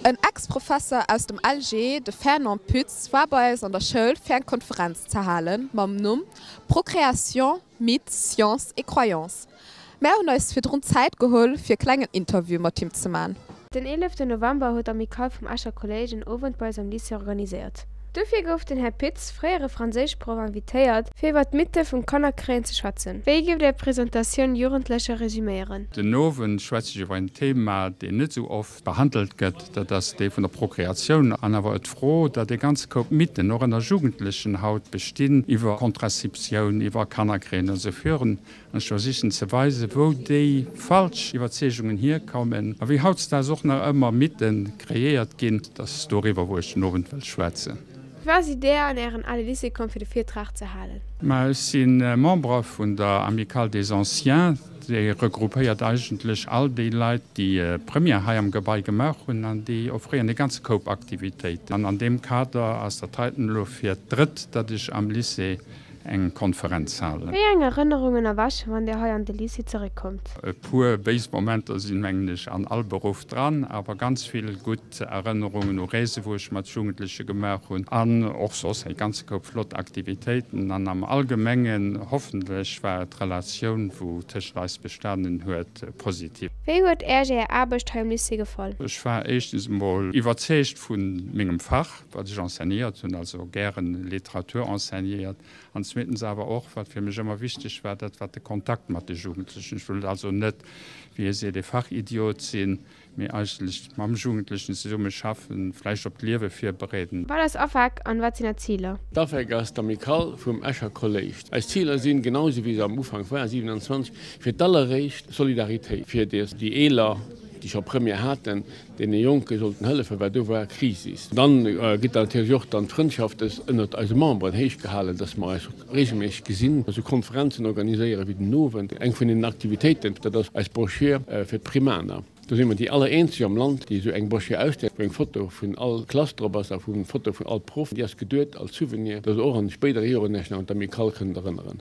En Ex-Professer aus dem LG, de Fernand Pütz, war bei eis an der Schoul fir eng Konferenz ze halen mam Numm Procréation, Mythes, Science et Croyances. Mär hunn eis virdrun Zäit geholl fir e klengen Interview mat him ze man. Den 11 November huet d'Amicale vum Escher Kolléisch en Owend bei eis am Lycée organiséiert. Dofir gouf den Här Pitz, fréiere Franséischproff, invitéiert, fir iwwer d'Mythe vum Kannerkréien ze schwätzen. Wéi giff Dir Är Presentatioun Jugendlecher resüméieren? Den Owend schwätze ech iwwer en Thema, deen net esou oft behandelt gëtt, dat ass dee vun der Prokreatioun. An awer d'Fro, datt e ganze Koup Mythen och ënner Jugendlechen haut bestinn iwwer Contraceptioun, iwwer Kannerkréien an esou virun. An ech versichen ze weisen, wou déi falsch Iwwerzeegungen hierkommen a wéi hautdesdaags och nach ëmmer Mythen kreéiert ginn. Dat ass doriwwer, wou ech den Owend wëll schwätzen. Wéi sidd Där an Ären ale Lycée komm fir de Virtrag ze halen? Ma ech si Member vun der Amicale des Anciens. Déi regroupéiert eigentlech all déi Leit, déi Première hei am Gebai gemaach hunn an déi offréieren e ganze Koup Aktivitéiten. An an deem Kader ass dat heiten elo fir d'drëtt, datt ech am Lycée eng Konferenz halen. Wéi eng Erënnerungen erwächen, wann Dir hei an de Lycée zeréckkommt? E puer béis Momenter sinn, mengen ech, an all Beruff dran, awer ganz vill gutt Erënnerungen u Reese wou ech mat Jugendleche gemaach hunn an och soss e ganze Koup flott Aktivitéiten. An am Allgemengen, hoffentlech, war d'Relatioun wou tëschent eis bestanen huet, positiv. Wéi huet Äerch Är Aarbecht hei um Lycée gefall? Ech war éischtens emol iwwerzeegt vu mengem Fach. wat ech enseignéiert hunn, also gären Literatur enseignéiert, an zweetens awer och, wat fir mech ëmmer wichteg war, dat war de Kontakt mat de Jugendlechen. Ech wollt also net, wéi ee seet, e Fachidiot sinn, mee eigentlech mam Jugendlechen zesumme schaffen, vläicht op d'Liewe virbereeden. Wat ass AFEC an wat sinn Är Ziler? D'AFEC ass d'Amicale vum Escher Kolléisch. Eis Ziler sinn, genau esou wéi se am Ufank waren, 27, fir d'alleréischt Solidaritéit, fir déi Eeler, déi scho Première haten, deene Jonke sollten hëllefen, well do war Krisis. Dann gëtt natierlech och dann d'Frëndschaft ënnert eise Memberen héich gehalen, dass mer eis regelméisseg gesinn, esou Konferenzen organiséieren wéi den Owend. Eng vun deenen Aktivitéiten, dat ass eis Broschür fir d'Primaner. Do si mer déi allereenzeg am Land, déi esou eng Broschür ausstellen, wou eng Foto vun all Klass drop ass a wou eng Foto vun all Proff. Déi ass geduet als Souvenir, dass och an spéidere Joren Iech nach un d'Amicale kënnt erënneren.